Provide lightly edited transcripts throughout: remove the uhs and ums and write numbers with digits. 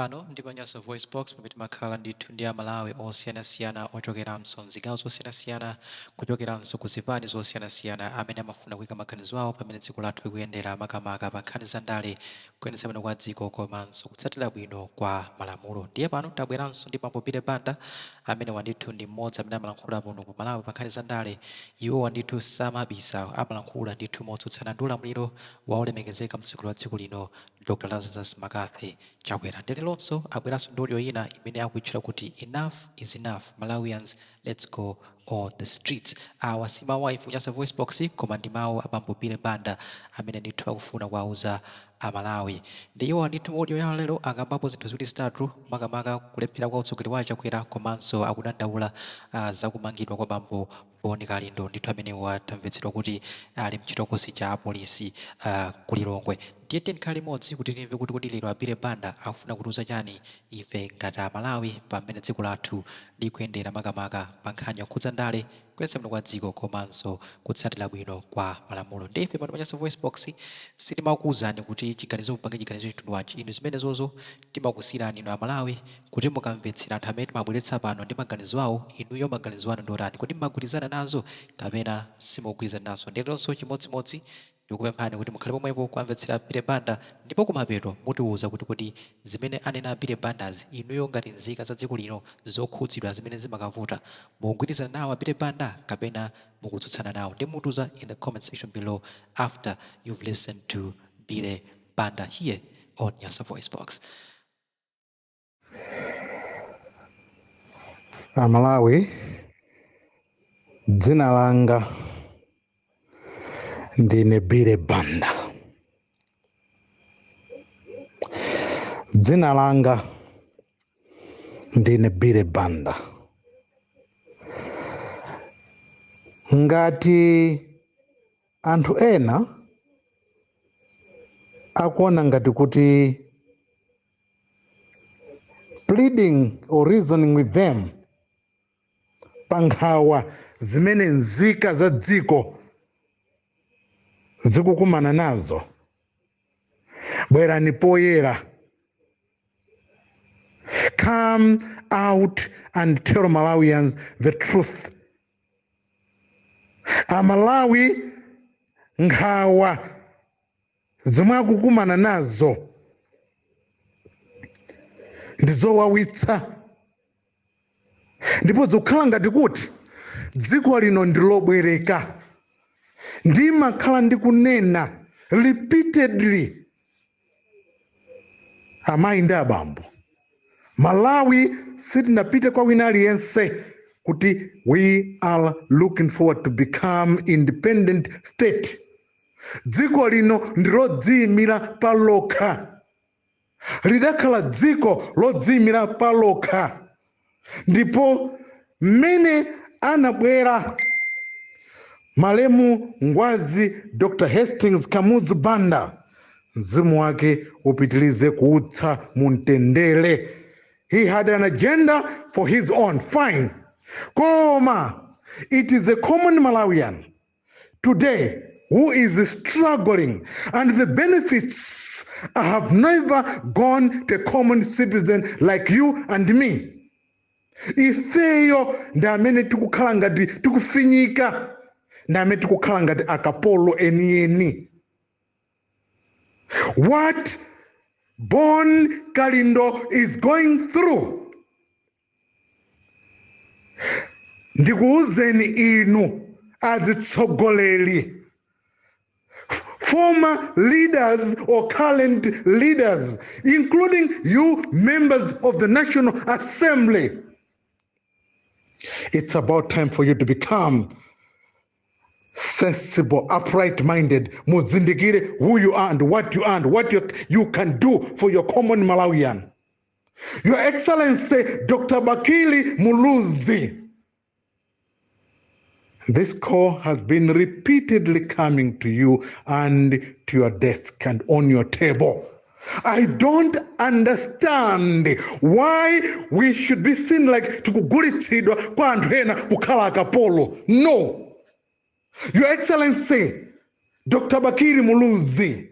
Pano ndi pa Nyasa VoiceBox pamene timakhala ndithu ndi Amalawi osiyanasiyana ochokeranso mzigawo zosiyanasiyana, kuchokeranso ku zipani zosiyanasiyana amene amafuna kuika maganizo awo pamene dziko lathu likuyendera, makamaka pa nkhani za ndale, kuyendetsa bwino kwa dziko komanso kutsatira bwino kwa malamulo. Ndiye pano tabweranso ndi bambo Billy Banda amene ndithu ndi mmodzi amene amalankhula kuno ku Malawi pa nkhani za ndale. Iwowa ndithu samabisa, amalankhula ndithu motsutsana ndi ulamuliro wa olemekezeka mtsogoleri wa dziko lino, Dr Lazarus McCarthy Chakwera. Ndiye leronso abweranso ndi audio ina imene akuitchula kuti "Enough is enough, Malawians, let's go on the streets." Awa si mawu a ife Nyasa Voice Box, koma ndi mawu a bambo Billy Banda amene ndithu akufuna kuwauza Amalawi. Ndi iwo ndithu audio yawo lero akambapo zinthu ziwiri zitatu, makamaka kulephera kwa utsogoleri wa Chakwera komanso akudandaula zakumangidwa kwa bambo Bon Kalindo, ndithu amene watamvetsedwa kuti ali mchitokosi cha apolisi ku Lilongwe. Ndiye tikhale limodzi kuti timve kuti kodi lero a Billy Banda akufuna kutiuza chani ife ngati Amalawi pamene dziko lathu likuyendera, makamaka pa nkhani yokhudza ndale, kuyendetsa bwino kwa dziko komanso kutsatira bwino kwa malamulo. Ndiye ife pano pa Nyasa Voice Box sitimakuwuzani kuti chiganizo mupange chiganizo chitundu wanji. Inu zimenezozo timakusiyirani inu Amalawi kuti mukamvetsera anthu amene timabweretsa pano ndi maganizo awo, inuyo maganizo anu ndi otani? Kodi mmagwirizana nazo kapena simukugwirizana nazo? Ndiyeronso chimodzimodzi ndikupemphani kuti mukhale pomwepo kuamvetsera Billy Banda, ndipo kumapeto mutiwuza kuti kodi zimene anena Billy Bandazi, inuyo ngati nzika za dziko lino zokhudzidwa zimene zimakavuta, mukugwirizana nawo a Billy Banda kapena mukutsutsana nawo? Ndi mutiuza in the comment section below after you've listened to Billy Banda here on Nyasa Voice Box. Amalawi, dzina langa ndine Billy Banda. Dzina langa ndine Billy Banda. Ngati anthu ena akuona ngati kuti pleading or reasoning with them pa nkhawa zimene nzika za dziko zikukumana nazo, bwerani poyera, come out and tell Malawians the truth. Amalawi, nkhawa zomwe akukumana nazo ndi zowawitsa, ndipo zikukhala ngati kuti dziko lino ndi lobwereka. Ndimakhala ndikunena repeatedly, amayi ndi abambo, Malawi sitinapite kwa wina aliyense kuti we are looking forward to become independent state. Dziko lino ndi lodziyimira palokha, lidakhala dziko lodziyimira palokha. Ndipo mmene anabwera malemu Ngwazi Dr Hastings Kamuzu Banda, mzimu wake upitilize kuutsa mu mtendere, he had an agenda for his own, fine, koma it is a common Malawian today who is struggling, and the benefits have never gone to a common citizen like you and me. Ifeyo ndi amene tikukhala ngati tikufinyika, ndi amene tikukhala ngati akapolo enieni. What Bon Kalindo is going through, ndikuwuzeni inu azitsogoleri, former leaders or current leaders, including you members of the National Assembly, it's about time for you to become sensible, upright-minded. Muzindikire who you are and what you are and what you can do for your common Malawian. Your Excellency, Dr. Bakili Muluzi, this call has been repeatedly coming to you and to your desk and on your table. I don't understand why we should be seen like tikugulitsidwa kwa anthu ena kukhala akapolo. No. Your Excellency, Dr. Bakili Muluzi,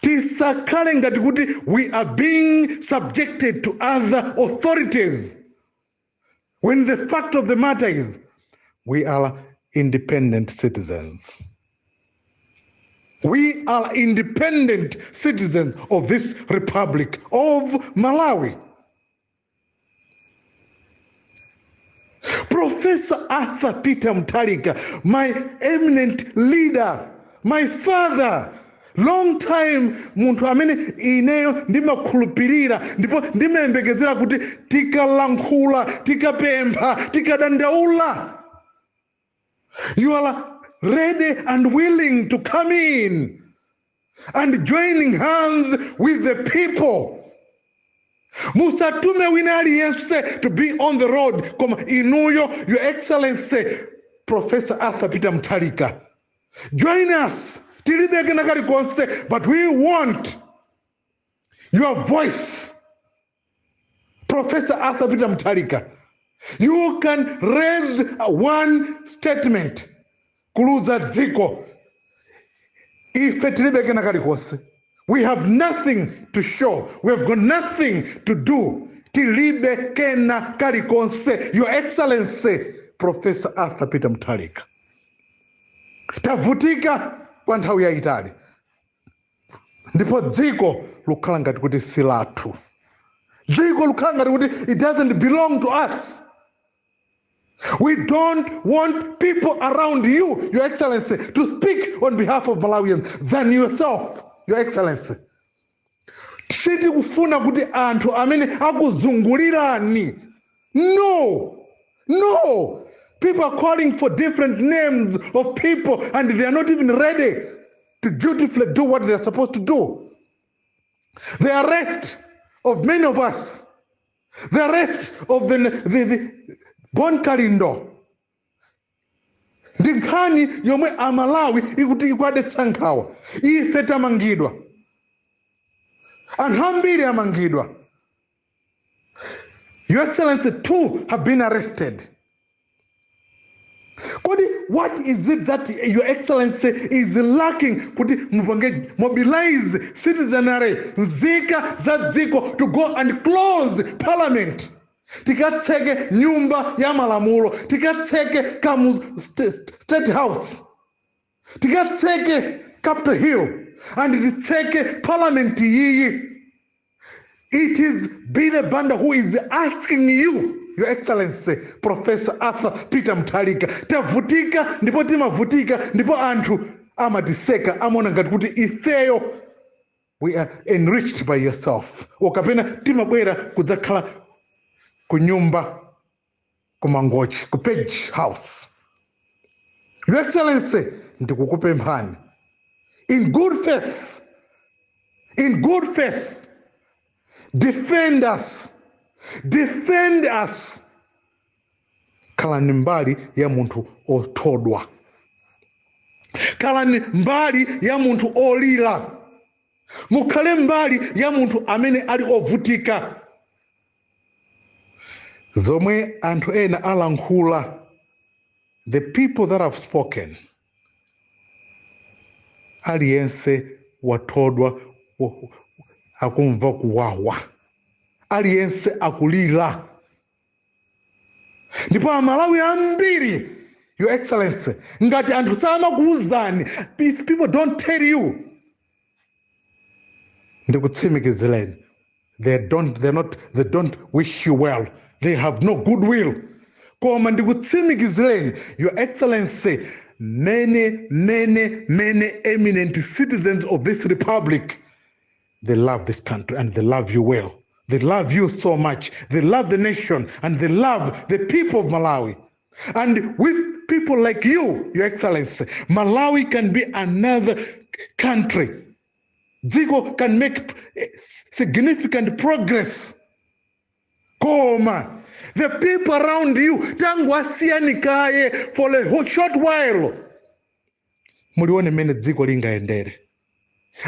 Tisakhale ngati kuti we are being subjected to other authorities when the fact of the matter is we are independent citizens. We are independent citizens of this Republic of Malawi. Professor Arthur Peter Mutharika, my eminent leader, my father, long time munthu amene ineyo ndimakhulupirira ndipo ndimayembekezera kuti tikalankhula, tikapempha, tikadandaula, you are ready and willing to come in and joining hands with the people. Musatume wina aliyense to be on the road, koma inuyo, Your Excellency Professor Arthur Peter Mutharika, join us. Tilibe kena kalikonse, but we want your voice. Professor Arthur Peter Mutharika, you can raise one statement kuluza dziko. Ife tilibe kena kalikonse. We have nothing to show, we have got nothing to do. Tilibe kena kalikonse. Your Excellency Professor Arthur Peter Mutharika, tavutika kwa nthawi yayitali ndipo dziko lukhala ngati kuti si lathu. Dziko lukhala ngati kuti it doesn't belong to us. We don't want people around you, Your Excellency, to speak on behalf of Malawians than yourself, Your Excellency. Sitikufuna kuti anthu amene akuzungulirani. No, no. People are calling for different names of people and they are not even ready to dutifully do what they are supposed to do. The arrest of many of us, the arrest of the Bon Kalindo, ndi nkhani yomwe Amalawi ikuti ikuadetsa nkhawa. Ife tamangidwa, anthu ambiri amangidwa. Your Excellency, two have been arrested. Kodi what is it that Your Excellency is lacking kuti mupange mobilize citizenry, nzika za dziko, to go and close parliament, tikatseke nyumba ya malamulo, tikatseke Kamu State House, tikatseke Capitol Hill and titseke parliament iyi? It is Billy Banda who is asking you, Your Excellency Professor Arthur Peter Mutharika. Tavutika ndipo timavutika ndipo anthu amatiseka, amaona ngati kuti ifeyo we are enriched by yourself, okapena timabwera kudzakhala ku nyumba kuMangochi, ku Page House. Your Excellency, ndikukupemphani in good faith, in good faith, defend us, defend us. Khalani mbali ya munthu othodwa, khalani mbali ya munthu olira, mukhale mbali ya munthu amene ali ovutika. Zomwe anthu ena alankhula, the people that have spoken, aliyense wathodwa, akumva kuwawa, aliyense akulira. Ndipo Amalawi ambiri, Your Excellency, ngati anthu samakuwuzani, if people don't tell you, ndikutsimikizireni, they don't wish you well, they have no goodwill. Koma ndikutsimikizireni, Your Excellency, many, many, many eminent citizens of this republic, they love this country and they love you well. They love you so much. They love the nation and they love the people of Malawi. And with people like you, Your Excellency, Malawi can be another country. Dziko can make significant progress. Koma the people around you, tangowasiyani kaye for a short while, mulione mmene dziko lingayendere.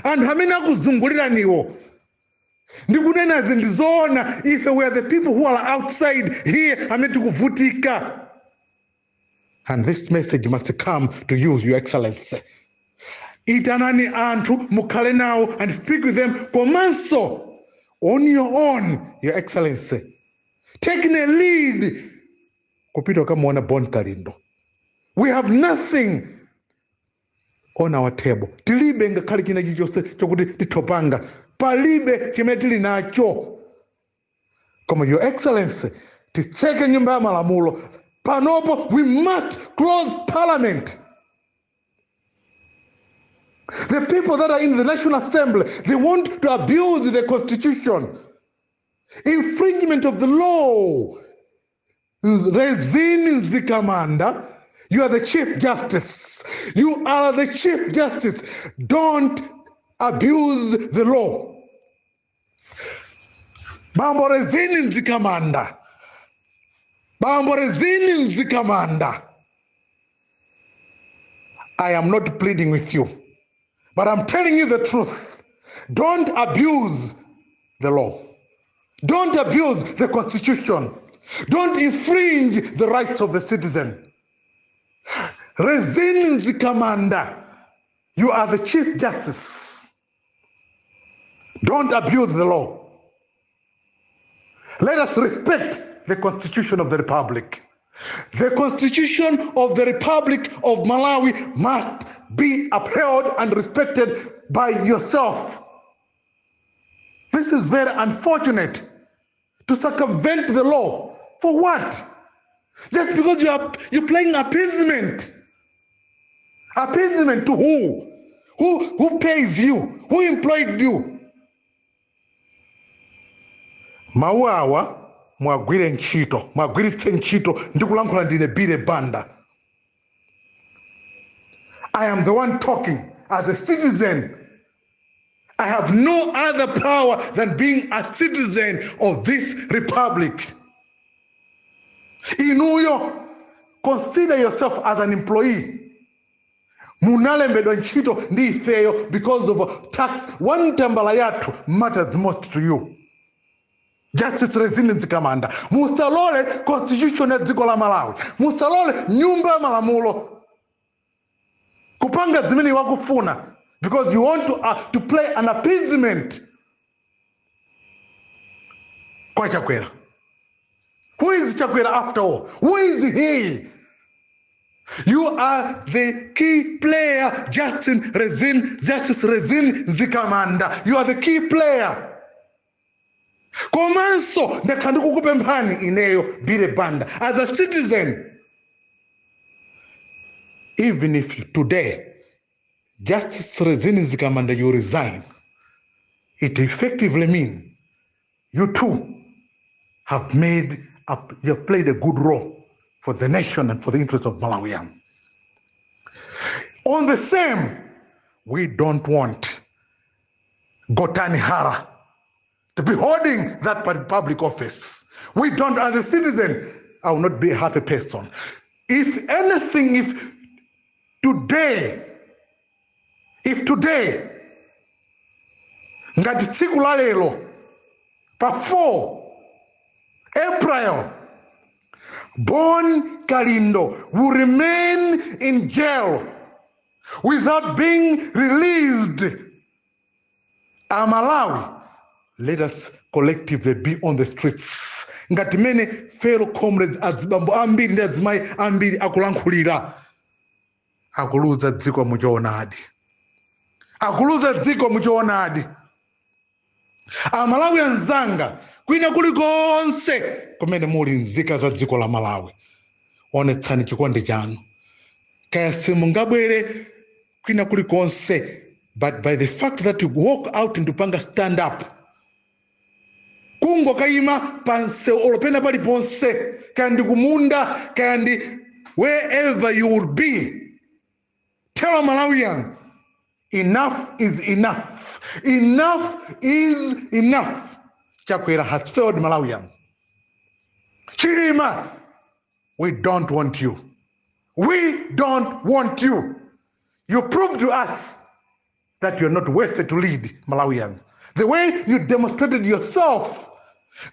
Anthu amene akuzunguliraniwo, ndikunenazi ndizoona. Ife, we are the people who are outside here amene tikuvutika, and this message must come to you, Your Excellency. Itanani anthu, mukhale nawo and speak with them. Komanso on your own, Your Excellency, taking a lead kupita ukamuona Bon Kalindo. We have nothing on our table. Tilibe ngakhale china chilichonse chokuti tithopanga, palibe chimene tili nacho. Koma, Your Excellency, titseke Nyumba ya Malamulo panopo. We must close Parliament. The people that are in the National Assembly, they want to abuse the constitution, infringement of the law. Rizine Mzikamanda, you are the Chief Justice. You are the Chief Justice. Don't abuse the law. Bambo Rizine Mzikamanda, Bambo Rizine Mzikamanda, I am not pleading with you, but I'm telling you the truth. Don't abuse the law. Don't abuse the constitution. Don't infringe the rights of the citizen. Rizine Mzikamanda, you are the Chief Justice. Don't abuse the law. Let us respect the Constitution of the Republic. The Constitution of the Republic of Malawi must be upheld and respected by yourself. This is very unfortunate, to circumvent the law. For what? Just because you're playing appeasement. Appeasement to who? Who pays you? Who employed you? Mawu awa mwagwire ntchito, mwagwiritse ntchito. Ndikulankhula ndine Billy Banda. I am the one talking as a citizen. I have no other power than being a citizen of this republic. Inuyo, consider yourself as an employee. Munalembedwa ntchito ndi ifeyo because of tax. One tambala yathu matters most to you. Justice Rizine Mzikamanda, musalole constitution ya dziko la Malawi, musalole Nyumba ya Malamulo kupanga zimene wakufuna because you want to play an appeasement kwa Chakwera. Who is Chakwera after all? Who is he? You are the key player, Justin Rizine, Justice Rizine Mzikamanda. You are the key player. Komanso ndakhala ndikukupemphani ineyo Billy Banda as a citizen. Even if today, Justice Rizine Mzikamanda, you resign, it effectively means you too have made up, you have played a good role for the nation and for the interest of Malawian. On the same, we don't want Gotani Hara to be holding that public office. We don't, as a citizen, I will not be a happy person. If anything, if today, ngati tsiku la lero pa 4 April, Bon Kalindo will remain in jail without being released, Amalawi, let us collectively be on the streets ngati mene fellow comrades, azibambo ambiri ndi azimayi ambiri akulankhulira. Akuluza dziko muchoonadi, akuluza dziko muchoonadi. Amalawi anzanga, kwina kulikonse kumene muli nzika za dziko la Malawi, onetsani chikondi chanu. Kaya simungabwere kwina kulikonse, but by the fact that you walk out ndipanga stand up, kungokayima pansewu olopena paliponse, kaya ndi kumunda, kaya ndi wherever you will be, tell Malawians enough is enough, enough is enough. Chakwera has failed Malawians. Chilima, we don't want you. We don't want you. You proved to us that you're not worthy to lead Malawians. The way you demonstrated yourself,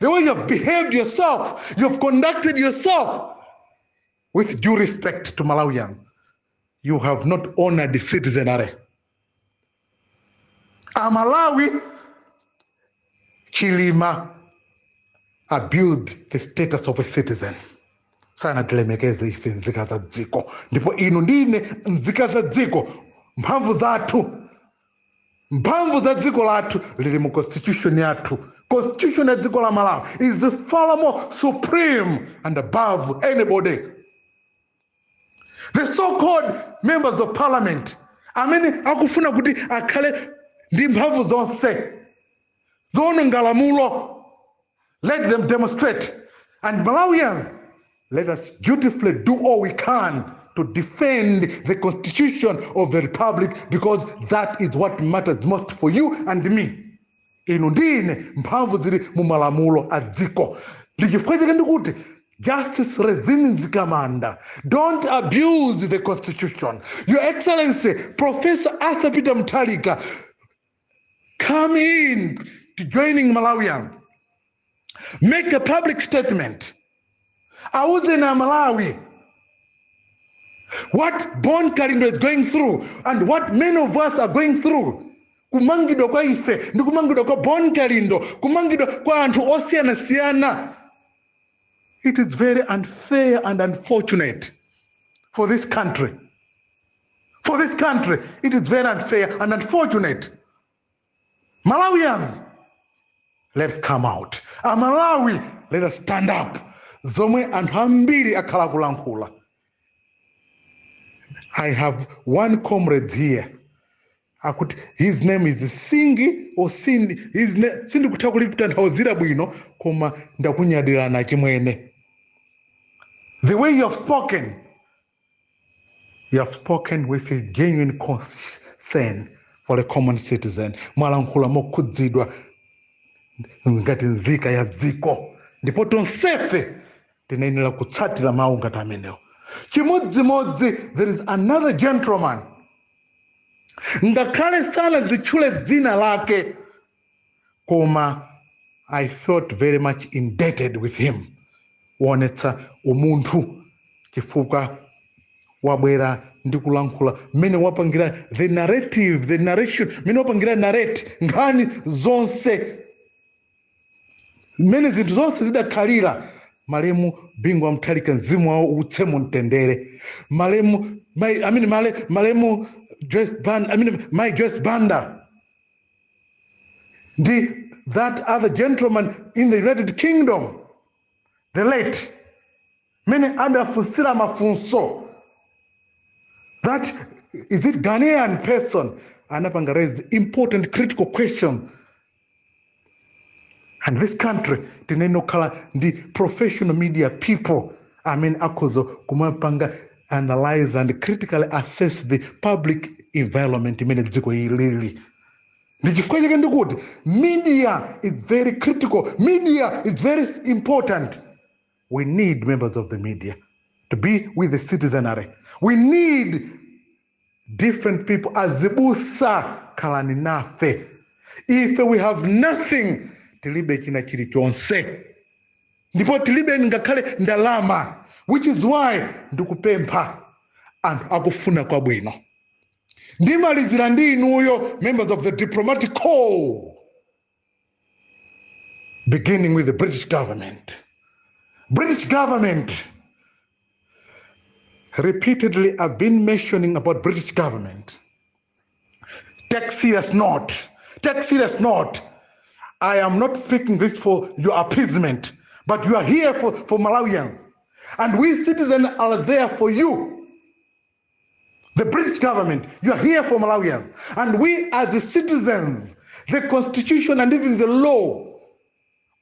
the way you have behaved yourself, you've conducted yourself with due respect to Malawians, you have not honored the citizenry. Amalawi, Chilima abused the status of a citizen. Sanatilemekeze ife nzika za dziko, ndipo inu ndine nzika za dziko. Mphamvu zathu, mphamvu za dziko lathu lili mu constitution yathu. Constitution ya dziko la Malawi is far more supreme and above anybody. The so-called members of parliament amene akufuna kuti akhale ndi mphamvu zonse zoononga lamulo, let them demonstrate. And Malawians, let us dutifully do all we can to defend the constitution of the republic, because that is what matters most for you and me. Inu ndine, mphamvu zili mu malamulo a dziko. Ndichifukwa chake ndikuti, Justice Rizine Mzikamanda, don't abuse the constitution. Your Excellency Professor Arthur Peter Mutharika, come in to joining Malawian. Make a public statement, auze na Malawi what Bon Kalindo is going through and what many of us are going through. Kumangidwa kwa ife ndi kumangidwa kwa Bon Kalindo, kumangidwa kwa anthu osiyanasiyana, it is very unfair and unfortunate for this country. For this country, it is very unfair and unfortunate. Malawians, let's come out. Amalawi, let us stand up. Zomwe anthu ambiri akhala kulankhula, I have one comrade here akuti his name is Singi or Sindi. His sindikutha kulitanthauzira bwino, koma ndakunyadirana chimwene. The way you have spoken, you have spoken with a genuine concern for a common citizen. Mwalankhula mokhudzidwa ngati nzika ya dziko, ndipo tonsefe tinayenera kutsatira mawu ngati amenewo. Chimodzimodzi, there is another gentleman, ngakhale sanadzitchule dzina lake, koma I felt very much indebted with him. Kuonetsa umunthu, chifukwa wabwera ndi kulankhula mmene wapangira the narrative, the narration, mmene wapangira narrate nkhani zonse, mmene zinthu zonse zidakhalira. Malemu Bingu wa Mutharika, mzimu wawo uuse mu mtendere. Malemu mai, I mean, malemu Joyce Banda, I mean, mai Joyce Banda ndi that other gentleman in the United Kingdom, the late, mene adafunsira mafunso, that is it Ghanaian person, anapanga raise important critical question. And this country tinene kukhala ndi professional media people amene akhoza kumapanga analyze and critically assess the public environment imene dziko lili. Ndi chifukwa chake ndikuti media is very critical, media is very important. We need members of the media to be with the citizenry. We need different people. Azibusa, khalani nafe. Ife we have nothing, tilibe china chilichonse, ndipo tilibe ngakhale ndalama, which is why ndikupempha anthu akufuna kwabwino. Ndimalizira ndi inuyo, members of the diplomatic corps, beginning with the British government. British government, repeatedly I've been mentioning about British government. Take serious note. Take serious note. I am not speaking this for your appeasement, but you are here for Malawians. And we citizens are there for you. The British government, you are here for Malawians. And we as the citizens, the constitution and even the law,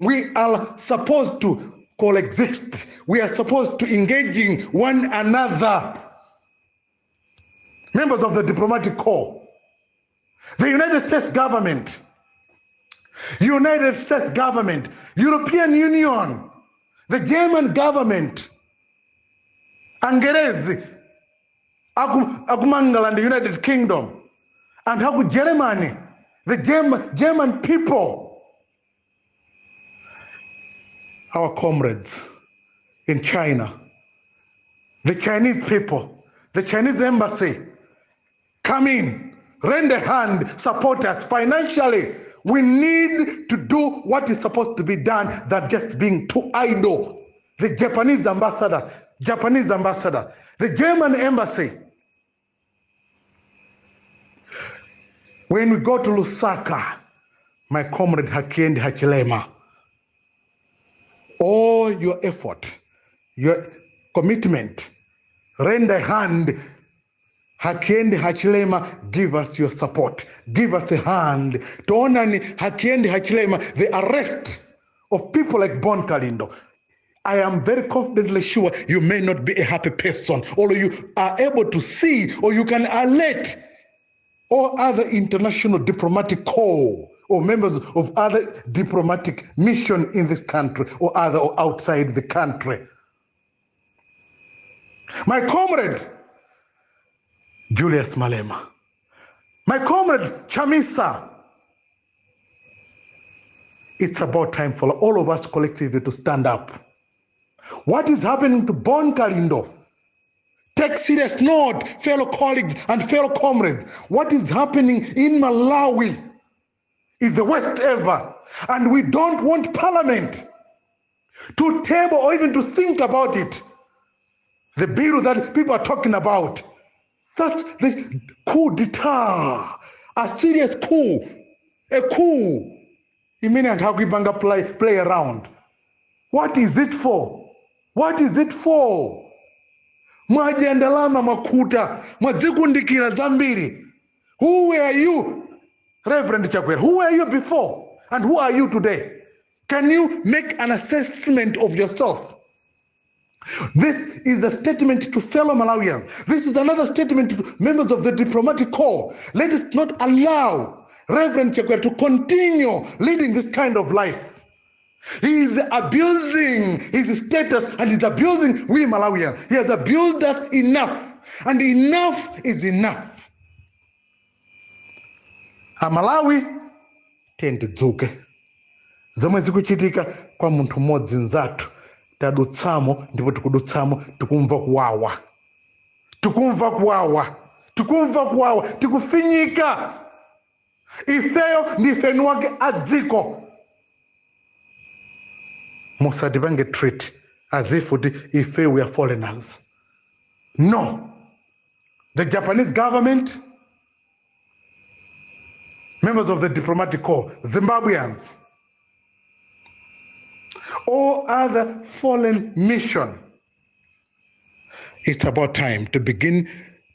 we are supposed to coexist. We are supposed to engaging one another. Members of the diplomatic corps, the United States government, United States government, European Union, the German government, Angerezi, aku Mangalande, United Kingdom, and aku Germany, the German people, our comrades in China, the Chinese people, the Chinese embassy, come in, Rend a hand, support us financially. We need to do what is supposed to be done than just being too idle. The Japanese ambassador, Japanese ambassador, the German embassy. When we go to Lusaka, my comrade Hakainde Hichilema, all your effort, your commitment, rend a hand. Hakainde Hichilema, give us your support. Give us a hand. Taonani Hakainde Hichilema, the arrest of people like Bon Kalindo. I am very confidently sure you may not be a happy person, or you are able to see, or you can alert all other international diplomatic corps or members of other diplomatic mission in this country or other or outside the country. My comrade, Julius Malema, my comrade, Chamisa, it's about time for all of us collectively to stand up. What is happening to Bon Kalindo? Take serious note, fellow colleagues and fellow comrades. What is happening in Malawi is the worst ever. And we don't want Parliament to table or even to think about it. The bill that people are talking about. That's the coup d'etat, a serious coup, a coup. Imene anthu akuipanga play around. What is it for? What is it for? Mwadya ndalama mwakhuta, mwadzikundikira zambiri. Who were you, Reverend Chakwera? Who were you before? And who are you today? Can you make an assessment of yourself? This is a statement to fellow Malawians. This is another statement to members of the diplomatic corps. Let us not allow Reverend Chakwera to continue leading this kind of life. He is abusing his status and he's abusing we Malawians. He has abused us enough. And enough is enough. Amalawi, tiyeni zomwe zikuchitika kwa munthu mmodzi mnzathu tadutsamo ndipo tikudutsamo, tikumva kuwawa, tikumva kuwawa, tikumva kuwawa, tikufinyika. Ifeyo ndife eni wake a dziko. Musatipange treat as if kuti ife we are foreigners. No, the Japanese government, members of the diplomatic corps, Zimbabweans, all other foreign mission, it's about time to begin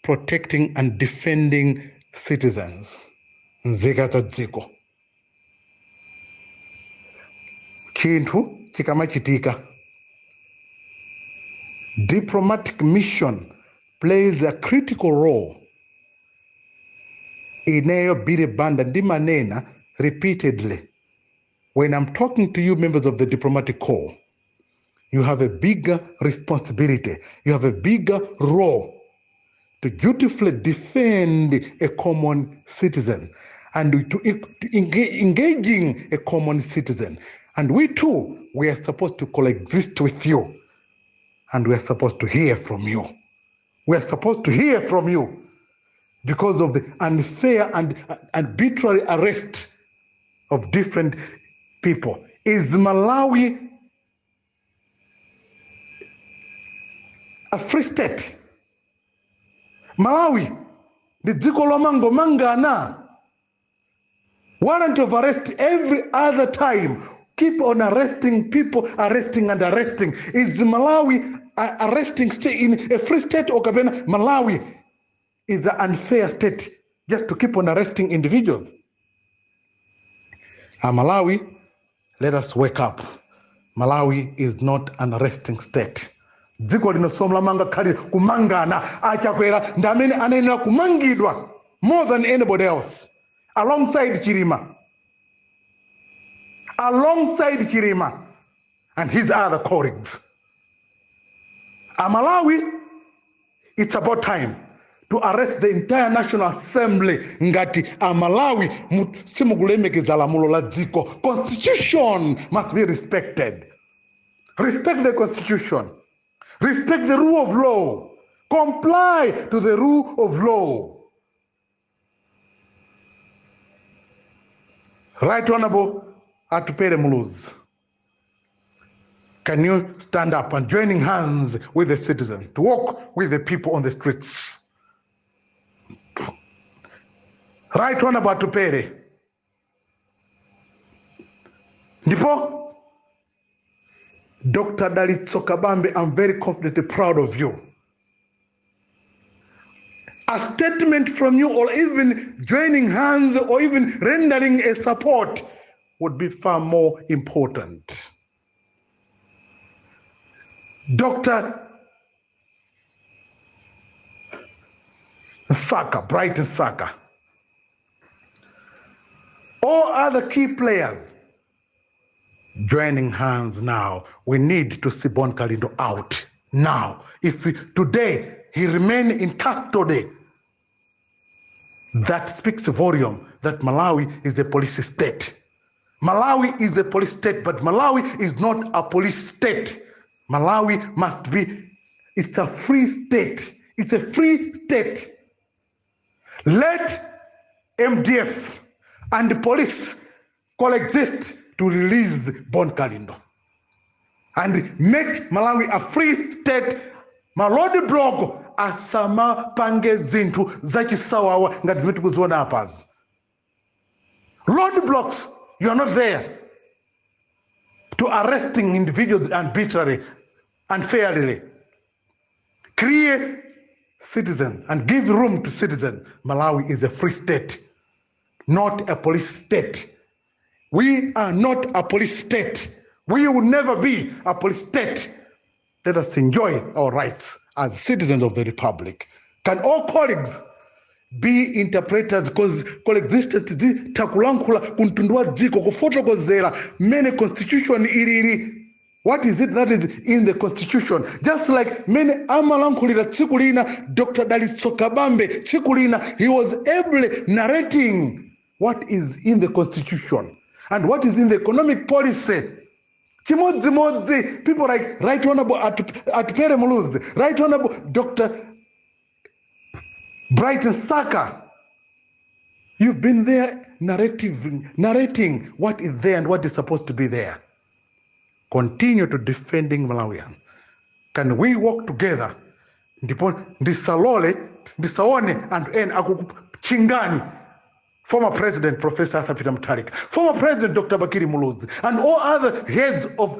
protecting and defending citizens, nzika za dziko. Chinthu chikamachitika, diplomatic mission plays a critical role. Ineyo Billy Banda ndimanena repeatedly, when I'm talking to you members of the diplomatic corps, you have a bigger responsibility, you have a bigger role to dutifully defend a common citizen and to engaging a common citizen. And we too, we are supposed to coexist with you. And we are supposed to hear from you. We are supposed to hear from you because of the unfair and arbitrary arrest of different people. Is Malawi a free state? Malawi ndi dziko lomangomangana. Warrant of arrest every other time. Keep on arresting people, arresting and arresting. Is Malawi arresting state in a free state, or kapena Malawi is an unfair state just to keep on arresting individuals? Malawi, let us wake up. Malawi is not an arresting state. Dziko lino silomangokhali kumangana. Achakwera ndi amene anayenera kumangidwa more than anybody else, alongside Chilima, alongside Chilima and his other colleagues. Amalawi, it's about time to arrest the entire National Assembly ngati Amalawi simukulemekeza lamulo la dziko. Constitution must be respected. Respect the constitution. Respect the rule of law. Comply to the rule of law. Right Honorable Atupele Muluzi, can you stand up and joining hands with the citizen to walk with the people on the streets? Right Honorable Atupele. Ndipo Dr. Dalitso Kabambe, I'm very confidently proud of you. A statement from you, or even joining hands, or even rendering a support, would be far more important. Dr. Saka, Brighton Saka, all other key players joining hands now. We need to see Bon Kalindo out now. If today he remain in custody, that speaks volume that Malawi is a police state. Malawi is a police state, but Malawi is not a police state. Malawi must be, it's a free state. It's a free state. Let MDF and the police coexist to release Bon Kalindo and make Malawi a free state. Ma roadblock asamapange zinthu zachisawawa ngati zimene tikuziona apazi. Roadblocks, you are not there to arresting individuals arbitrarily, unfairly. Create citizens and give room to citizens. Malawi is a free state, not a police state. We are not a police state. We will never be a police state. Let us enjoy our rights as citizens of the Republic. Can all colleagues be interpreters? Because coexistence takulankhula kumtundu wa dziko kufotokozera mene constitution ilili. What is it that is in the constitution? Just like mene amalankhulira tsiku lina Dr. Dalitso Kabambe, tsiku lina he was ably narrating what is in the constitution and what is in the economic policy. Chimodzimodzi, people like Right Honorable Atupele Muluzi, Right Honorable Dr. Brighton Saka, you've been there narrating what is there and what is supposed to be there. Continue to defending Malawian. Can we work together? Ndipo ndisalole, ndisaone anthu ena akukuchingani. Former President Professor Arthur Peter Mutharika, former President Dr. Bakili Muluzi, and all other heads of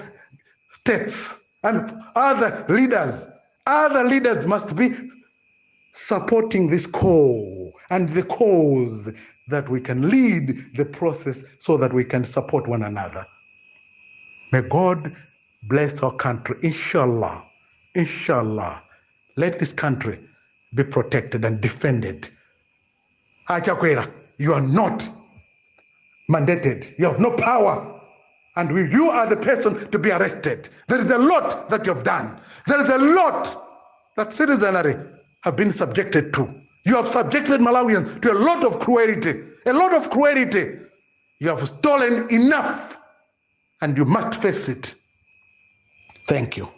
states and other leaders. Other leaders must be supporting this call and the cause that we can lead the process so that we can support one another. May God bless our country. Inshallah, inshallah, let this country be protected and defended. Achakwera, you are not mandated. You have no power. And you are the person to be arrested. There is a lot that you have done. There is a lot that citizenry have been subjected to. You have subjected Malawians to a lot of cruelty, a lot of cruelty. You have stolen enough, and you must face it. Thank you.